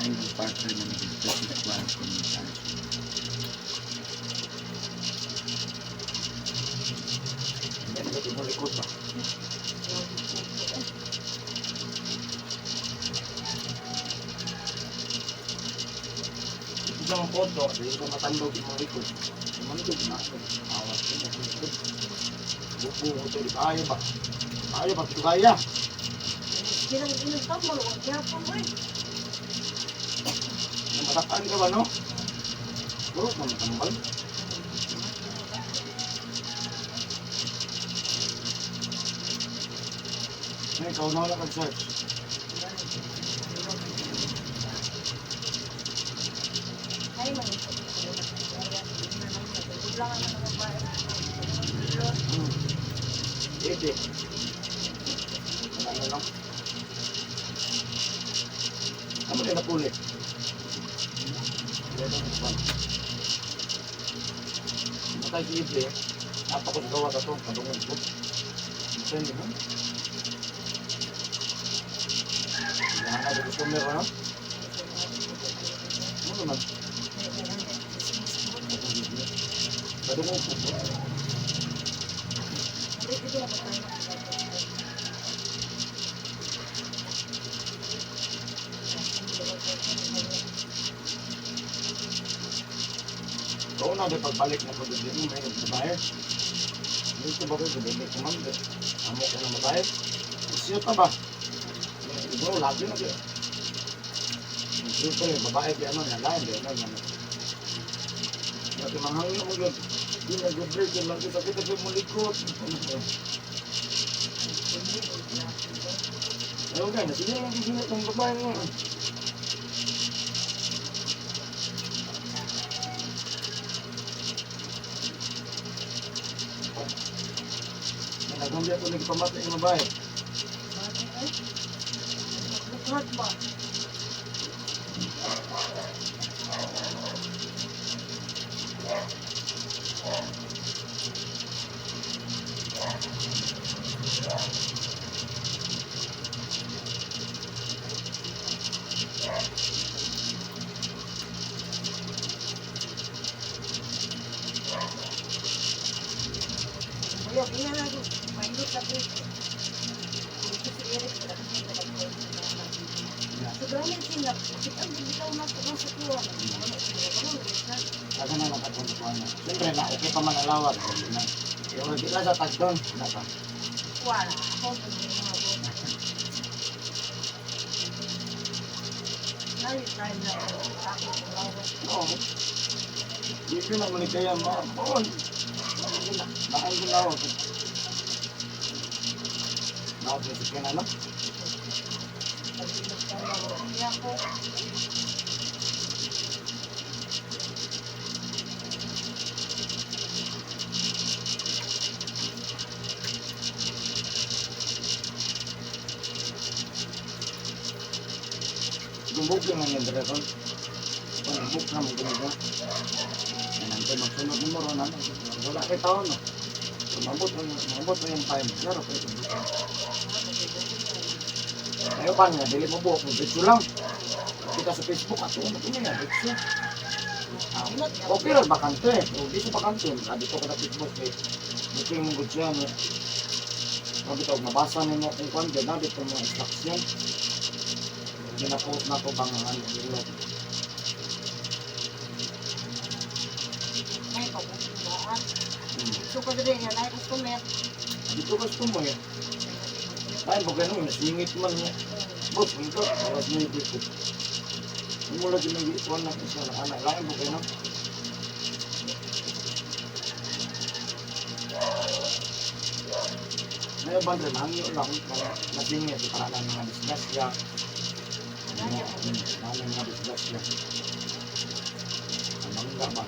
Sa imong partner na nag-physical communication. Hindi na mo likod ba? Ito sa mga koto, dili ko matandog imong likod. Imong likod na awas ko na likod. Buko ko to, di ba? Ayaw ba? Ayaw ba? Kaya. Kinang inagtambal, wag yapon, uy. Namasakaan ka ba, no? Puro ka matambal. Ngayon, ikaw na wala kag-search. Ay, man. Lang ang mga babae. Ede. Ano lang? Ano din napuli? Matay si Ibe. Napakos gawa sa to. Kadungog ko. Matay niyo ba? Wala na sa customer ko, no? Ano naman? Kadungog ko. Ikaw na, di pagbalik na ko dito mo, may nagbabayad. Dito ba kayo, dili ko man, amo ko na mabayad. Isyo pa ba? Bro, lagi na kayo. Siyempre, babae di ano, nalain, di ano, ano. Dati manghangin mo yun. Di nag-break, yun lang sakit kasi mo likod. Ayaw ka, sige lang, sige itong babae mo. Nagambia ko nagpamatay ng babae. Bukhat ba? Ayaw, iya na doon. Mainit na po. Gusto si Eric, wala kasi So, gani sila, kita ang bitaw na sa mga kuha. Kaga na nakatong ko na. Siyempre na okay pa man alawag. Na. Yung di lang sa tagdon, na pa. Wala, ako, mga bota. Nari time na ako, takot ang lawas. Oo. Di ko na maligaya mo. Oo. Naan ko na ako. Nakapit ka na, no? Pag-ilog ka na, niya ko. Gumbok yung mga yan, ron. Kung na mo ginagawa. Nanante magsunod mo ron, ano? Wala kay tao, no? Mabot mo, mabot mo yung time. Pero pwede dito. Ayaw pa nga, dili mo buhok, mo lang. Kita sa Facebook, ato mo ito nga, diretso. Ah, okay rin, bakante. O, di sa bakante. Dito ka na Facebook, eh. Booking mo good siya, no? Sabi ko, nabasa nimo kung kwan, dyan na, dito mga instruction. Ginapost na ko bang ang ano, ilog. Ay, pabukindaan. So, ka diri nga, na customer. Dito customer eh. Ay, pag ganun, nasingit man niya. Boss, ito, alas na dito. Mo lagi nang ikuan na isa na anak lain po kayo. Ngayon ba rin, hangyo lang, mga nasingit, para lang mga disgrasya. Mga mga disgrasya. Ang mangga ba?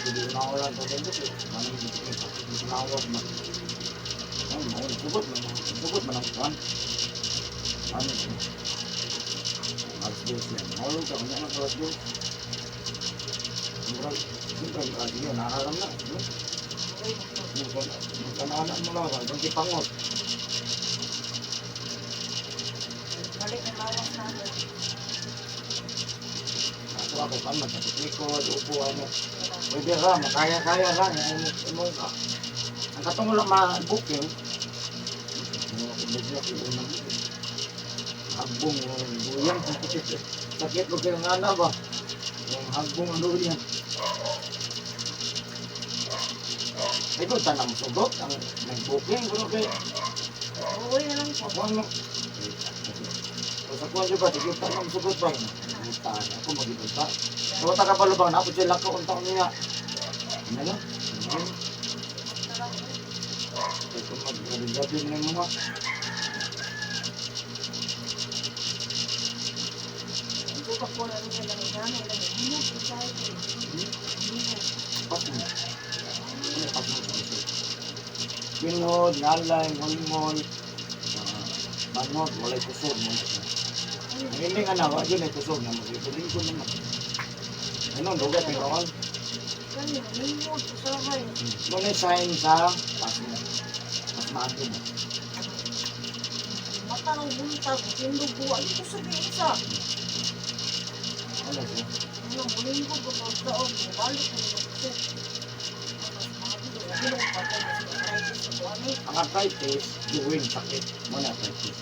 Hindi na ako lang ito dito. Manang dito ito. Hindi na ako ba? Ay, mauna. Sugot man. Sugot man ang kuwan. Ano ito? Alas dos yan. Mahulog ka. Kanya ng alas dos. Murag, siyempre, murag yun. Nakaram na. No? Magkanaanan mo lang. Ang kipangot. Balik ang lawas na. Ato kay pan man sakit likod, upo ano. Pwede ra, makaya-kaya ra ang imo ka. Ang katong wala ma-booking, hagbong luyan. Sakit ko kayo nga na ba? Yung hagbong ang luyan. Ay ko, tanang sugot, ang nag-booking, pero kay, Uwi na lang po. kuwan mo. O sa kuwan ba, sige, tanang sugot ba? Kita, ako magibunta. So, ta ka palubang, napod sila ka, unta ko niya. Ano lang? Ano? Kaya kung mag-gabi-gabi na yung mga. Ito pa po na niya lang gana lang. Hindi ko sa ito. Pasmo. Ano pasmo sa kusog? Pinod, ngalay, ngolngol, ah, manot, walay kusog mo. Ang hindi nga na, wala yun ay kusog na mag-lingkod naman. Ano, dugay pero all. Kani ningod usahay. Muna sign sa pasmo. Pasmado mo. Mata ng buntag, tindog ko. Ano ko sabihin isa? Ano siya? Ano, mulingkod ko pagdaon. Balik ko ng kusog. Ang arthritis, duwing sakit. Muna arthritis.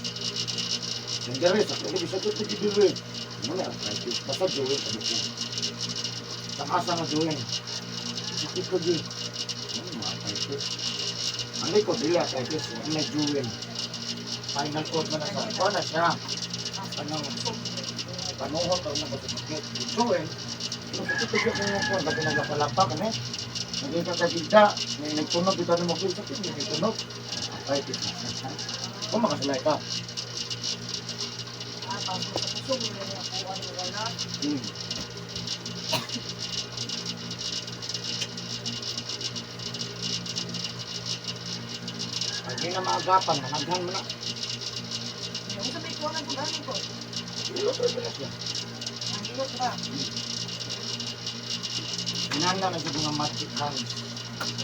Yung dere, sakit lagi sakit lagi duwing. Muna arthritis. Basta duwing sa duko. Sa asa nga duwing. Sakit lagi. Ano mga arthritis? Ang likod, dili arthritis. May duwing. Final cord man na sa. Kuha na siya. Anong panuhot ang nagpasakit. Duwing. Sakit lagi akong mga kuha. Lagi nagapalapa ka na eh. Naging kakagigda. May nagtunog dito na mo. Sakit, may nagtunog. Arthritis na siya. Kung makasulay ka. Pag di na maagapan, managhan mo na. Ilot na siya. Inana na siya mga magic hands.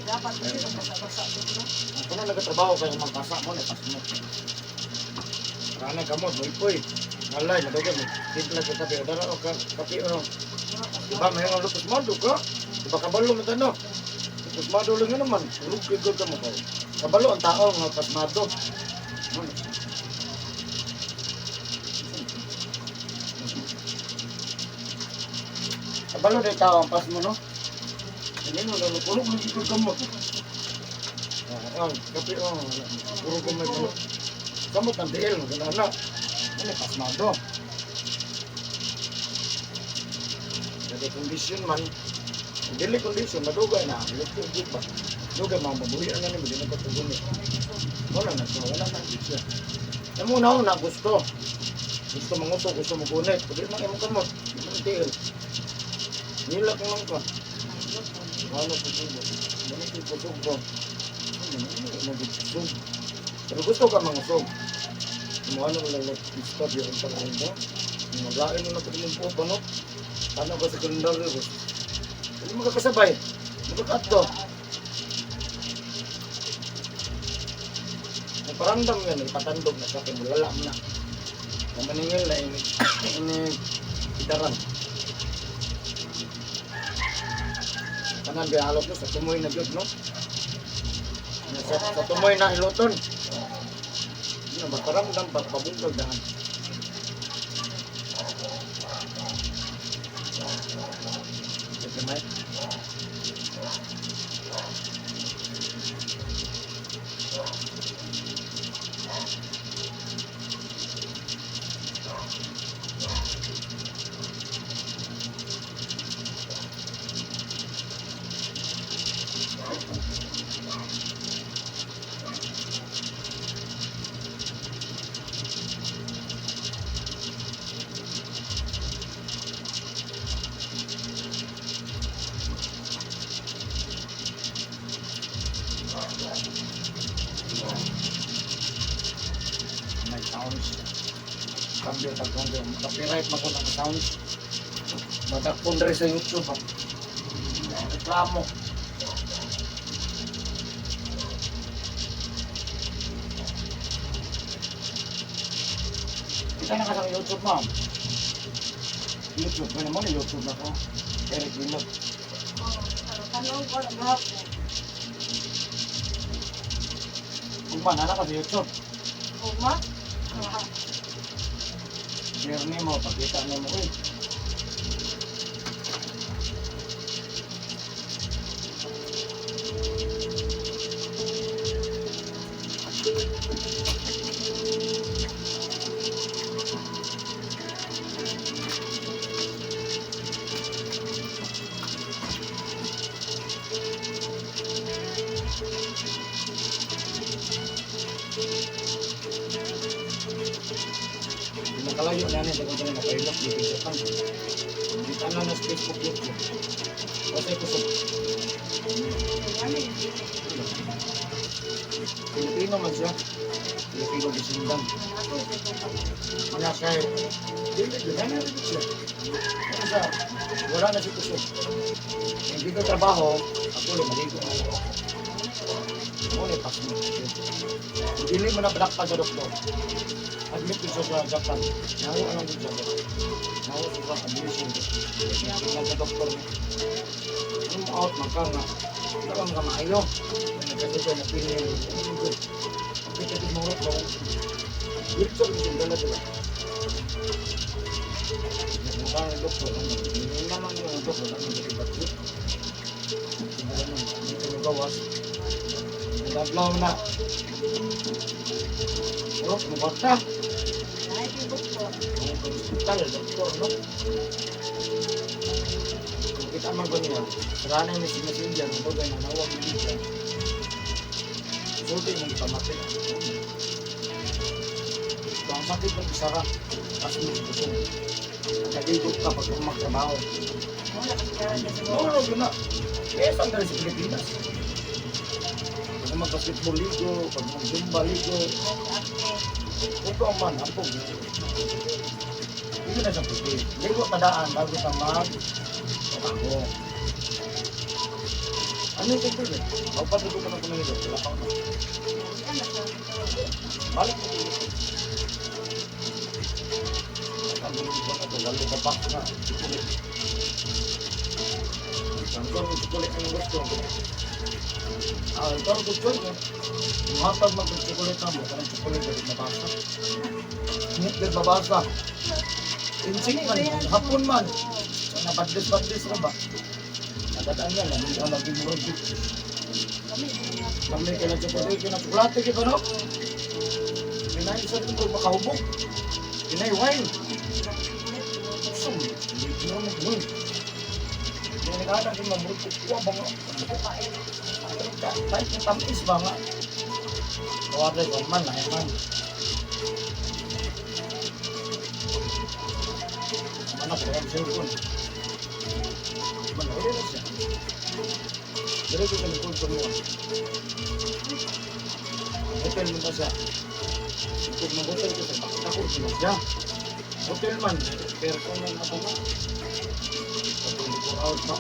Dapat hindi na basa-basa dito. Ang kuno nagatrabaho kayo magkasa mo, na mo. Ranay kamot, mo ipoy. Ngalay, madugay mo. Timpla sa kape, dara o kape o. Diba, may nga lupos mado ka? Diba kabalo mo tano? Lupos mado lang yun naman. Tulog ka ka mo ka. Kabalo ang tao nga pasmado. Ano? Kabalo day tao ang pasmo no? Hindi mo na puro mo gid ka mo. Ah, ah, kape oh, puro ko may puro. Samot ang diil, gana na. Ano pasmado. Dili kondisyon man. Dili kondisyon madugay na. Luto gid ba. Dugay mga mabuhi na nimo di na patugon. Wala na siya, wala na siya. Imo na una gusto. Gusto manguso, gusto mo gunit. Pwede man imong kamot. Di man tiil. Nilak lang ka. Wala ko tubo. Wala ko kusog ko. Ano, ano, kusog. Pero gusto ka mangusog. Mo ano lang nag-stop yung tanong mo. Maglain mo na pag mong puto, no? Paano ba sa kalendaryo ko? Hindi mo kakasabay. Hindi mo kaadto. Nagparandam yan, ipatandog na siya, kay mulala mo na. Namaningil na ini, ini, idaran. Tanan biya halot no, sa tumoy na gyud no. Sa tumoy na hiluton. Ano ba paramdam ba pabungkag daan. Sige, may. May sounds. Cambio tag cambio. Copyright man ko ng sounds. Madakpon diri sa YouTube. Ah. Reklamo. Kita na ka sa YouTube, ma'am. YouTube, kaya naman YouTube na ko. Eric Willow. Oh, tanong ko lang gahapon. Kung ba, nana ka sa YouTube. Ugma? Ah, Share nimo, pakita nimo, uy. Hindi nakalayo na niya, dagang kami nakailap, dito sa Japan. Hindi tanan na sa Facebook, YouTube. Kasi ko sa ano yun? Pilipino man siya. Pilipino descendant. Ako, ito. Mga siya, dili, ganyan na rin siya. Ano siya, wala na siya kusog. Hindi ko trabaho, ako lang, maligo na ako. Muna, pas mo. Dili mo na balakpag sa doktor. Admit ko siya sa Japan. Nahu, anong good siya? Nahu, siya sa admission. Tingnan sa doktor niya. Ano mo out, magka nga. Wala ka mga maayo. Nagkasya na pinil. Ano mo good? Ang kita mo ro. Diretso ko siya dala dala. Mukha ng doktor. Ano? Hindi naman yung doktor. Ano yung iba't. Hindi ko gawas. Nagablaw na. Oh, mukorta. Ay, tibok ko. Ang hospital, doktor, no? Kung kita man ko niya, sara na yung messenger, ang bagay na nawag hindi siya. Sulti mong ipamati. So, ang sakit ng isara, tapos mo gusto. Nagaligo ka pag magtrabaho. Wala kasi kaya kasi No, no, yun na. Kaya saan sa Pilipinas? Pag mag-basketball ligo, pag mag-zumba ligo, ito ang man, ampog. Hindi na siya puti. Ligo tadaan bago ka mag ako. Ano yung simple eh? Magpatuto ka ng kumingin. Wala pa ako. Balik mo dito. Ang gulo na ito, lalo ka box na. Chocolate. Ang gulo, chocolate ang gusto. Ah, ito ang gusto niya. Matag mag-chocolate na mo, kanang chocolate dili mabasa. Hindi dili mabasa. Insik man, hapon man. Nabadlis-badlis ra ba? Nagataan niya, lamig ang lagi mo rin. Lamig ka lang chocolate, ka na chocolate kita no? Pinay sa ito, makahubog. Pinay wine. Sum, hindi mo mo gawin. Hindi ka na mamurot ko ba nga? Kahit yung tamis ba nga? Tawagay ko man, lahi man. Mana ko ang cellphone. Man, wala na siya. Diretso sa likod ko mo. Hotel mo ba siya? Kung mag-hotel ko siya, bakit ako siya? Hotel man, pero kung nang matama. Sa 24 hours ba?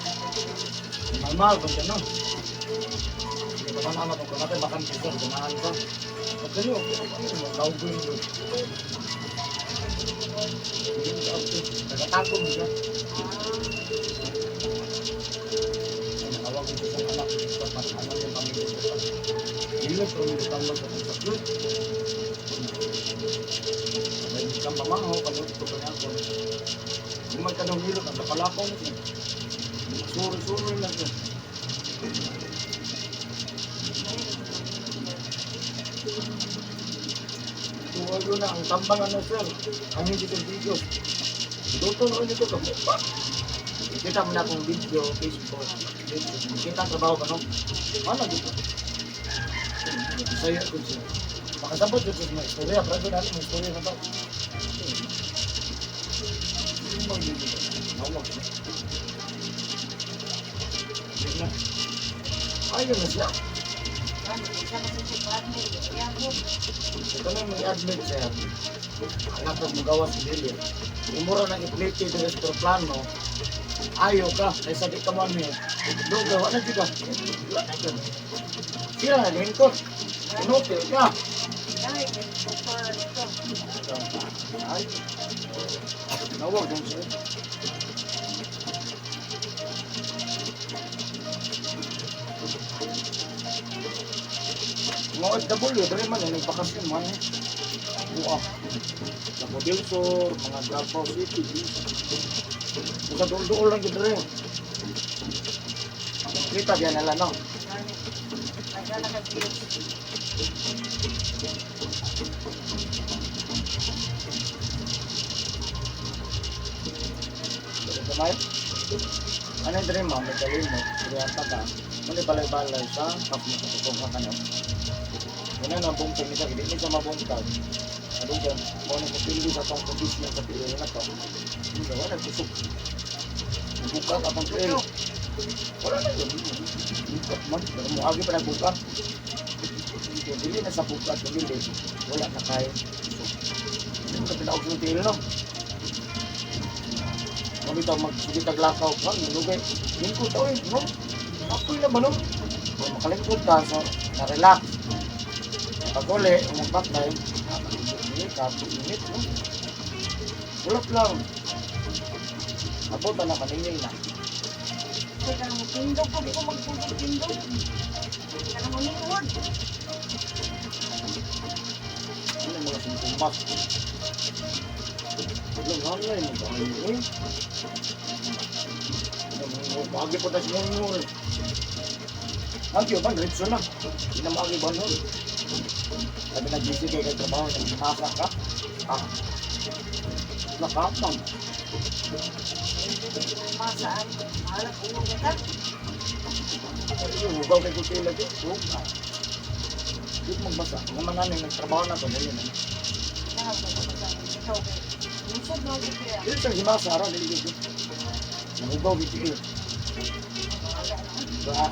Mahal-mahal kung siya, no? Hindi pa man anak kung natin bakante sir, ganahan ka. Pag ganyan, okay lang kayo, tawag ko yun. Hindi mo sa Nagatago mo siya. Nakawag ko sa anak, sa anak yung pamilya sa Dili ko yung tambag sa sakit. May kang pamaho, kaluto ko niya ako. Hindi man ka daw hilot, ang napalakaw na siya. Suri-suri lang siya. Tuwag na, ang tambang ano sir, ang hindi sa video. Dutong rin ito, kamupa. Kita mo na akong video, Facebook, YouTube. Kita ang trabaho ka, no? Wala dito. Bisaya ko siya. Makasabot dito sa mga istorya, pero doon natin mga istorya na to. Yung mga video, nawag siya. Hindi na. Ayun na siya. Ito na may admit siya. Anak ang magawa sa dili. Umura na iplite diri sa plano. Ayaw ka, kaysa di ka man eh. Doon ka, wala ka. Wala na ka. Sila na lingkod. Inutil ka. Ay, nawag dun siya. Mga OFW, dali man eh, nagbakasyon man eh. Buak. Davao del Sur, mga Davao City. Sa duol-duol lang gid rin. Kita diyan nila, no? Nagana ka views. Pero kamay. Ano yung dream mo? May kalimot. Kuriyanta ka. Muli balay-balay sa tapos mo sa tutong ka kanyo. Una na bungtag nila, hindi ni siya mabungtag. Ano dyan, mo na pili sa tong kondisyon sa tiil na to. Hindi, wala nagkusog. Bukat atong tiil. Wala na yun. Bukat man. Pero muagi pa nagbukat. Dili na sa bukat, dili. Wala na kay. Hindi mo na pinaog sa tiil, no? Kung ito magsugitag lakaw ka, nilugay. Lingkod tao eh, no? Apoy na ba, no? Kung makalingkod ka, so, na-relax. Pag uli, umagbaklay, init, kapo, init, no? Kulap lang. Abot na, maningil na. Kaya ka mo tindog ko, di ko magpugod tindog. Kaya mo ningod. Ano yung mga sintumas? Wala nga nga eh, mag-ano eh. Agi po tayo sa. Agi ba, diretso na. Hindi na maagi ba nun? Sabi na busy kayo kay trabaho, nagmasa ka. Ah. Nakapang. Masaan, mahalap ulo ka. Ay, hugaw kay kutila di. Hugaw. Di ko magbasa. Naman namin, nagtrabaho na to. Dali na. Lusog na ako kaya. Dili sa himasa, ara, dili dito. Nahugaw, dito eh. Ba?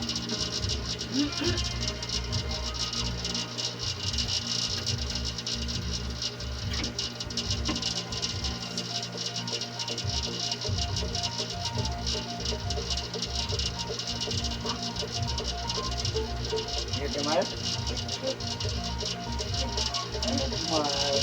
Ingat ka, Mahal. Mahal.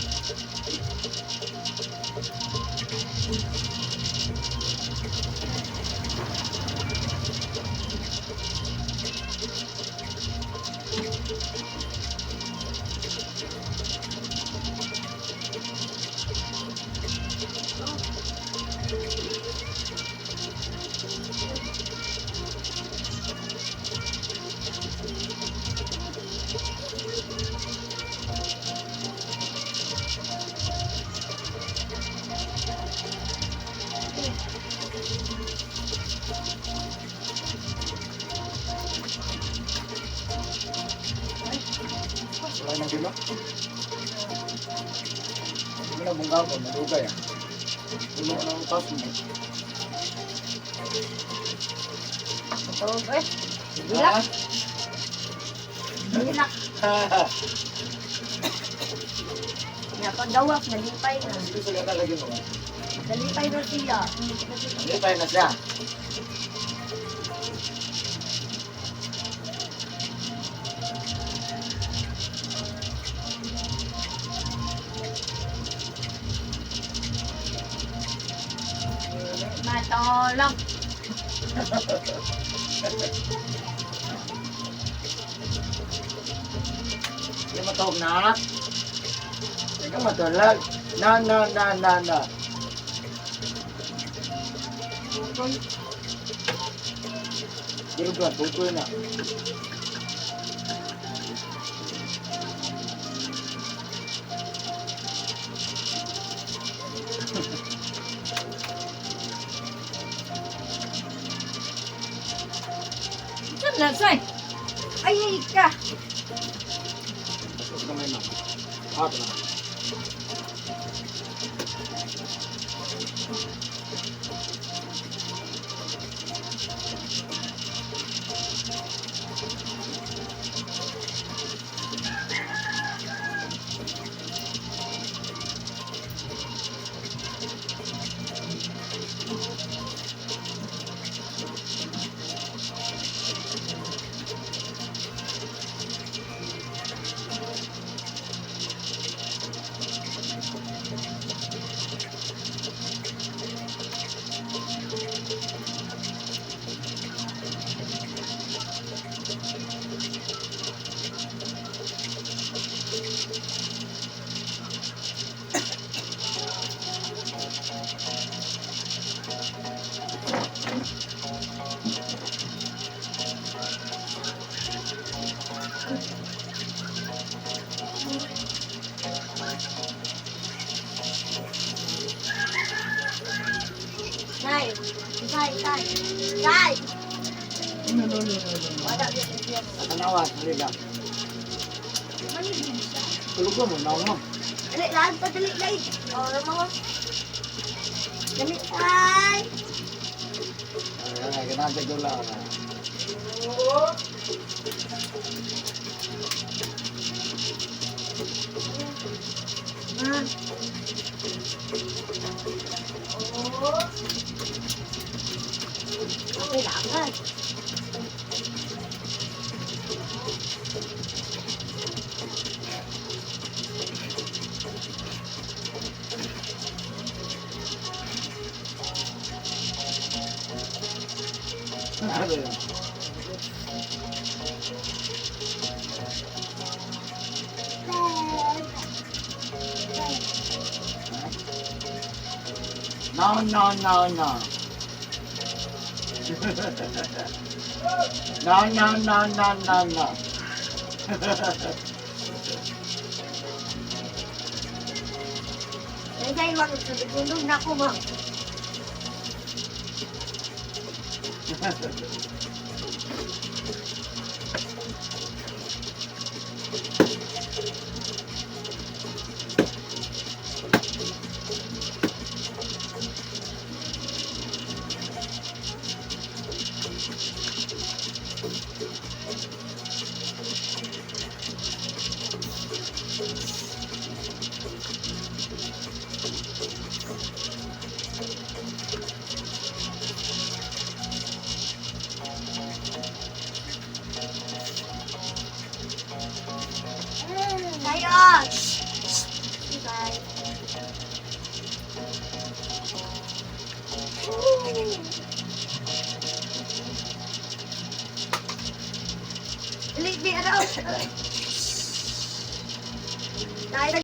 Wala nang dilo. Hindi mo na bunggaw ko, malugay ah. Puno na ang pas mo. Tawag eh. Bilak. Bilak. Napagawak, nalipay na. Sige, sige na lagi mo. Nalipay na siya. Nalipay na siya. Matolog. Hindi matawag na. Hindi ka matulog. Na, na, na, na, na. Pero ba, tutoy na. Saan na, say? Ay, ay, ka. Basta kamay na. Ah, ito na. Tay. Tay, tay. Tay. No, no, no, no, no. Wala gyud siya. Tanawa, dali lang. Manigid siya. Tulog mo, naong mo. Dali, lahat pa, dali, dali. Oh, mo. Dali, tay. Ay, ganahan sa gula. Oh. Ma. Oh. Okay lang. Ano yun? No, no, no, no. No, no, no, no, no, no. Dahil wag tundog na ako, ma. Tayo! Bye. Dali, di, ano? Tayo.